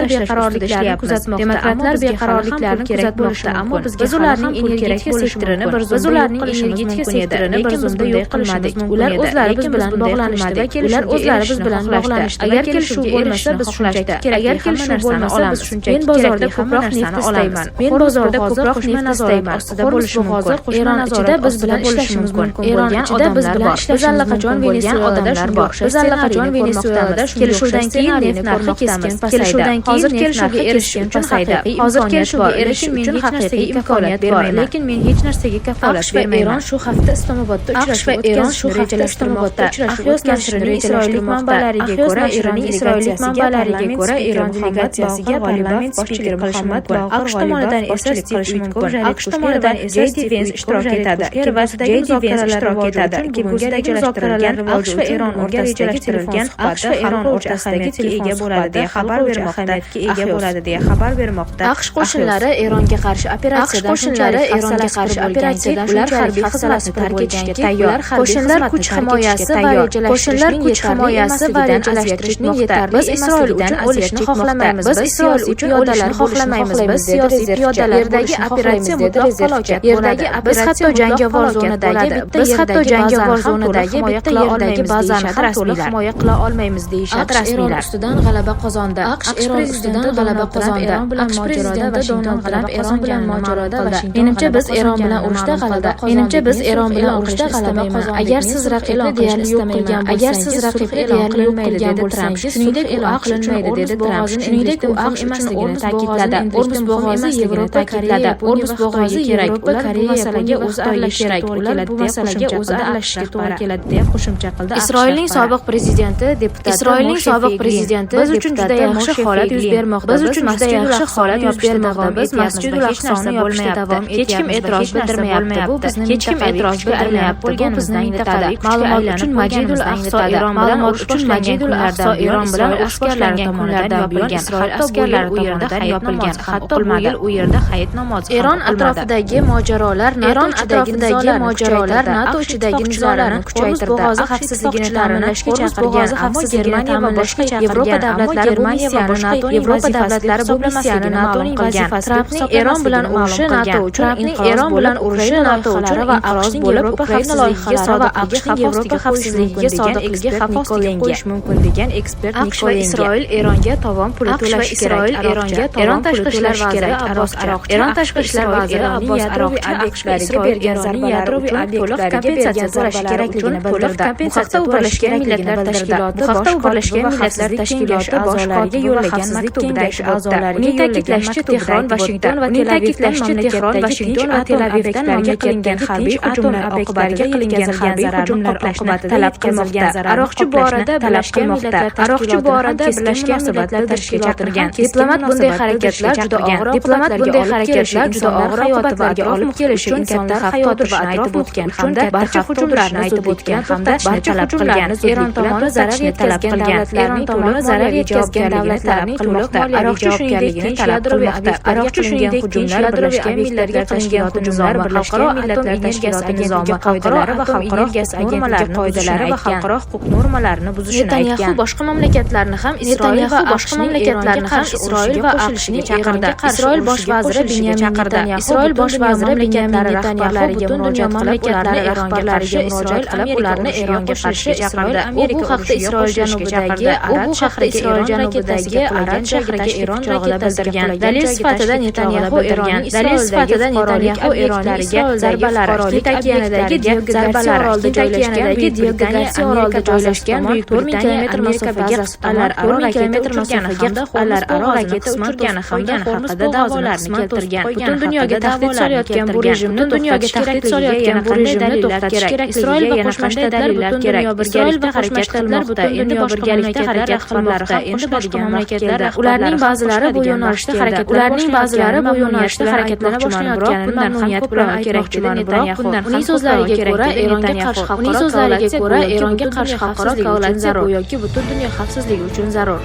Demokratlar tashlash ustida beqarorliklarni ishlayapmiz. kuzatmoqda, Demokratlar ammo bizga hali ham beqarorliklarni pul kerak kuzatmoqda, bo'lishi ammo mumkin. bizga Biz hali ularning ham pul kerak energetika bo'lishi sektorini mumkin. bir Biz zumda yo'q ularning qilishimiz energetika mumkin edi, sektorini bir lekin biz zumda bunday yo'q qilishimiz qilmadik. mumkin Ular edi, o'zlari biz lekin biz bilan bunday bog'lanishdi va qilmadik. kelishuvga Ular o'zlari biz erishishni bilan xohlashdi. bog'lanishdi va Agar kelishuvga kelishuv bo'lmasa, erishishni biz shunchaki xohlashdi. kerakli Agar hamma kelishuv narsani bo'lmasa, biz olamiz. shunchaki Men bozorda kerakli hamma ko'proq narsani neft olamiz. istayman. Men Hormuz bozorda bo'g'ozi ko'proq qo'shma neft nazorat istayman. ostida Hormuz bo'lishi bo'g'ozi mumkin. qo'shma Eron nazorat ichida biz ostida bilan bo'lishi ishlashimiz mumkin mumkin Eron bo'lgan ichida biz odamlar bilan bor. Biz ishlashimiz allaqachon mumkin bo'lgan Venesuelada odamlar shunga bor. o'xshash Biz allaqachon ssenariyni Venesuelada ko'rmoqdamiz. shunga o'xshash Kelishuvdan keyin ssenariyni neft narxi ko'rmoqdamiz. keskin pasaydi. Kelishuvdan keyin Hozir neft kelishuvga narxi erishish keskin uchun pasaydi. haqiqiy Hozir imkoniyat kelishuvga bor, erishish lekin men uchun hech haqiqiy narsaga imkoniyat kafolat bor, bermayman. lekin men hech narsaga kafolat AQSh va bermayman. Eron shu hafta Islomobodda AQSh uchrashuv va Eron shu o'tkazishni hafta rejalashtirmoqda. Islomobodda uchrashuv Axios o'tkazishni nashrining isroillik rejalashtirmoqda. manbalariga Axios ko'ra, Eron nashrining isroillik isroillik manbalariga manbalariga ko'ra, ko'ra, Eron Eron delegatsiyasiga delegatsiyasiga parlament parlament spikeri spikeri Muhammad Muhammad Boqir AQSh G'olibov tomonidan esa boshchilik Stiv qilishi Uitkov, mumkin. Jared AQSh Kushner va tomonidan esa Jey Di Stiv Vens Uitkov, ishtirok Jared etadi. Kushner va Kelgusidagi Jey Di Vens muzokaralar ishtirok rivoji etadi. uchun bugunga Kelgusidagi rejalashtirilgan muzokaralar rivoji AQSh va uchun Eron bugunga o'rtasidagi telefon rejalashtirilgan suhbati AQSh va hal Eron qiluvchi o'rtasidagi ahamiyatga ega telefon bo'ladi suhbati deya hal xabar qiluvchi bermoqda ahamiyatga ega Axios. bo'ladi deya xabar bermoqda. kutilmoqda. AQSh qo'shinlari Eronga qarshi operatsiyadan qo'shinlari Eronga qarshi operatsiyadan ular shunchalik harbiy hafsalasi xizmatni pir tark etishga bo'lganki, tayyor. ular harbiy Qo'shinlar xizmatni kuch tark himoyasi etishga va tayyor. rejalashtirishning Qo'shinlar kuch yetarli himoyasi va emasligidan aziyat rejalashtirishning chekmoqda. yetarli Biz Isroil emasligidan uchun aziyat o'lishni chekmoqda. xohlamaymiz. Biz Biz Isroil siyosiy uchun piyodalar o'lishni bo'lishni xohlamaymiz. xohlamaymiz, Biz dedi siyosiy rezervchi. piyodalar Yerdagi bo'lishni operatsiya xohlaymiz, dedi mutlaq rezervchi. falokat Yerdagi bo'ladi. Biz operatsiya hatto mutlaq jangovar falokat zonadagi bo'ladi. bitta Biz hatto yerdagi jangovar bazani ham to'liq zonadagi himoya bitta qila yerdagi olmaymiz bazani deyishadi ham to'liq rasmiylar. himoya qila olmaymiz deyishadi AQSh Eron rasmiylar. ustidan g'alaba qozondi. AQSh AQSh Eron prezidenti ustidan g'alaba Donald Tramp qozondi. Eron bilan AQSh mojaroda prezidenti Vashington Donald g'alaba Tramp Eron bilan qozonganini mojaroda ma'lum qildi. Vashington Menimcha, g'alaba biz Eron bilan qozonganini urushda ma'lum g'alaba qildi. Menimcha, biz Men Eron sulh bilan e'lon urushda qilishni g'alaba istamayman. qozondik. Agar Men siz sulh raqibni e'lon deyarli qilishni yo'q istamayman. qilgan Agar bo'lsangiz, siz sulh raqibni e'lon deyarli yo'q qilinmaydi, qilgan dedi Tramp. bo'lsangiz, Shuningdek, sulh u e'lon AQSh uchun qilinmaydi, Ormuz dedi Tramp. bo'g'ozini Shuningdek, endilikda u muhim AQSh uchun emasligini Ormuz ta'kidladi. bo'g'ozini Ormuz endilikda muhim bo'g'ozi emasligini Yevropa, ta'kidladi. Koreya, Yaponiya Ormuz va bo'g'ozi Xitoyga kerak. Yevropa, Ular bu Koreya, masalaga Yaponiya va o'zi Xitoyga aralashishiga kerak. to'g'ri Ular keladi, bu deya masalaga qo'shimcha o'zi qildi AQSh aralashishiga to'g'ri rahbari. keladi, deya qo'shimcha qildi AQSh Isroilning rahbari. sobiq prezidenti deputati Isroilning Moshe sobiq Feiglin. prezidenti Biz uchun juda deputati yaxshi Moshe holat yuz Feiglin. bermoqda. Biz uchun juda Masjidul yaxshi Aqsoni holat yuz yopishda bermoqda. davom Biz etyapmiz va Masjidul hech narsa Aqsoni yopishda bo'lmayapti. davom Hech kim etyapmiz va e'tiroz hech narsa bildirmayapti. Bu bo'lmayapti. bizni Hech kim mintaqaviy e'tiroz kuchga aylanib bildirmayapti. Bu bizni bo'lganimizni mintaqaviy anglatadi. kuchga Ma'lumot aylanib uchun Majidul bo'lganimizni Aqso anglatadi. Eron bilan Ma'lumot urush uchun boshlangan Majidul kunlardan Aqso buyon Eron bilan Isroil urush askarlari boshlangan tomonidan kunlardan buyon yopilgan. Isroil Hatto bu yil askarlari u yerda tomonidan hayit yopilgan. namozi ham Hatto bu o'qilmadi. yil u yerda hayit namozi ham Eron o'qilmadi. atrofidagi mojarolar NATO Eron ichidagi atrofidagi nizolarni mojarolar kuchaytirdi. NATO AQSh ichidagi ittifoqchilarini nizolarni Hormuz kuchaytirdi. bo'g'ozi AQSh xavfsizligini ittifoqchilarini ta'minlashga Hormuz chaqirgan, bo'g'ozi ammo xavfsizligini Germaniya va boshqa ta'minlashga Yevropa chaqirgan, ammo davlatlari bu Germaniya va missiyani boshqa NATOning Yevropa vazifasi deb davlatlari bu missiyani hisoblamasligini ma'lum NATOning qilgan. vazifasi deb Trampning Eron bilan hisoblamasligini ma'lum urushi NATO qilgan. uchun Trampning inqiroz Eron bilan bo'lib, urushi Ukraina NATO uchun loyihalari va inqiroz AQShning bo'lib, Yevropa Ukraina xavfsizligiga loyihalari va sodiqligi AQShning xavf Yevropa ostiga qo'yish mumkin xavfsizligiga degan sodiqligi ekspert xavf Nikol ostiga Lenge. qo'yish mumkin degan ekspert AQSh va Nikol Lenge. Isroil Eronga tovon puli AQSh va to'lashi kerak. Isroil Eronga Eron tovon puli tashqi ishlar to'lashi vaziri kerak. Abbos Aroqchi Aroqchi Eron AQSh tashqi ishlar Isroil vaziri Eronning Abbos yadroviy Aroqchi AQSh va obyektlariga Isroil bergan Eronning zarbalari yadroviy uchun to'liq obyektlariga kompensatsiya bergan to'lashi zarbalari kerakligini uchun to'liq bildirdi. Bu haqda kompensatsiya u to'lashi Birlashgan kerakligini Millatlar bildirdi. Tashkiloti Bu haqda bosh u Birlashgan kotibi va Millatlar Xavfsizlik Tashkiloti Kengashi bosh a'zolariga kotibi va yo'llagan Xavfsizlik maktubida Kengashi aytib o'tdi. a'zolariga Uning yo'llagan ta'kidlashicha, maktubida Tehron, aytib o'tdi. Vashington va Uning Tel-Avivdan ta'kidlashicha, Tehron, mamlakatdagi Vashington tinch va atom Tel-Avivdan obyektlariga qilingan mamlakatdagi harbiy tinch atom hujumlar obyektlariga oqibatida qilingan yetkazilgan harbiy zararni hujumlar qoplashni oqibatida talab yetkazilgan qilmoqda. zararni Aroqchi bu qoplashni orada talab Birlashgan qilmoqda. Millatlar Aroqchi bu Tashkilotini ham orada keskin Birlashgan munosabat Millatlar bildirishga Tashkilotini chaqirgan. ham keskin Diplomat bunday munosabat harakatlar bildirishga juda chaqirgan. og'ir Diplomat oqibatlarga bunday olib harakatlar kelishi, juda insonlar og'ir hayoti va oqibatlarga atrof olib muhit kelishi, uchun insonlar katta xavf hayoti va tug'dirishini atrof aytib muhit o'tgan uchun hamda katta barcha xavf hujumlarni tug'dirishini aytib zudlik o'tgan bilan hamda to'xtatishni barcha talab hujumlarni qilgan. zudlik Eron bilan tomoni zarar to'xtatishni talab yetkazgan qilgan. davlatlarning Eron to'liq tomoni zarar moliyaviy yetkazgan javobgarligini talab davlatlarning to'liq qilmoqda. moliyaviy Aroqchi shuningdek javobgarligini tinch talab yadroviy qilmoqda. obyektlarga Aroqchi qilingan shuningdek tinch hujumlar yadroviy Birlashgan obyektlarga Millatlar qilingan Tashkiloti hujumlar nizomi, Birlashgan Xalqaro atom Millatlar energiyasi Tashkiloti agentligi nizomi, qoidalari xalqaro va atom xalqaro energiyasi huquq agentligi normalarini qoidalari buzishini va aytgan. xalqaro huquq normalarini buzishini Netanyaxu aytgan. boshqa mamlakatlarni ham Isroil va Netanyaxu boshqa AQShning mamlakatlarni Eronga ham qarshi Isroil urushiga va qo'shilishiga AQShning Eronga chaqirdi. qarshi Isroil bosh urushiga vaziri qo'shilishiga Binyamin chaqirdi. Netanyaxu Isroil butun bosh dunyo vaziri Binyamin mamlakatlari Netanyaxu rahbarlariga butun dunyo murojaat qilib, mamlakatlari ularni Eronga rahbarlariga qarshi murojaat Isroil qilib, Amerika ularni urushiga Eronga qo'shilishga qarshi chaqirdi. Isroil U bu Amerika haqda urushiga Isroil qo'shilishga janubidagi chaqirdi. U Arab bu haqda shahriga Isroil Eron raketasida janubidagi qulagan Arad joyga shahriga tashlik Eron pichog'ida raketasida bildirgan. qulagan Dalil joyga sifatida tashlik pichog'ida Netanyaxu bildirgan. Eronning Dalil Isroildagi sifatida fuqarolik Netanyaxu Eronning obyektlariga Isroildagi zarbalari, fuqarolik Hind okeanidagi obyektlariga Diego Garsiya zarbalari, orolida Hind joylashgan okeanidagi Buyuk Diego Britaniya Garsiya Amerika orolida bazasi joylashgan tomon Buyuk 4000 Britaniya kilometr Amerika masofaga bazasi tomon qit'alararo 4000 raketa kilometr uchirgani masofaga hamda qit'alararo Hormuz bo'g'ozini raketa qisman uchirgani to'sib hamda qo'ygani Hormuz haqida bo'g'ozini da'volarni qisman to'sib keltirgan. qo'ygani Butun dunyoga haqida tahdid da'volarni solayotgan bu keltirgan. rejimni Butun dunyoga to'xtatish tahdid kerakligiga solayotgan yana bu qanday rejimni dalillar to'xtatish kerak? kerakligiga Isroil va yana Qo'shma qanday Shtatlar dalillar butun kerak? dunyo Isroil va birgalikda Qo'shma harakat Shtatlar qilmoqda. butun Endi dunyo boshqa birgalikda mamlakatlar harakat rahbarlari qilmoqda. ham Endi boshqa qo'shiladigan vaqt mamlakatlar keldi. rahbarlari Ularning ham ba'zilari bu qo'shiladigan vaqt yo'nalishda keldi. harakatlana Ularning ba'zilari bu boshlayotganini yo'nalishda mamnuniyat bilan harakatlana aytmoqchiman, biroq boshlayotganini bundan ham mamnuniyat bilan ko'prog'i kerak, dedi aytmoqchiman, biroq Netanyaxu. bundan ham Uning ko'prog'i so'zlariga kerak, ko'ra, dedi Eronga Netanyaxu. qarshi Uning xalqaro so'zlariga koalitsiya ko'ra, go'yoki Eronga butun qarshi dunyo xalqaro xavfsizligi uchun koalitsiya zarur. go'yoki butun dunyo xavfsizligi uchun zarur.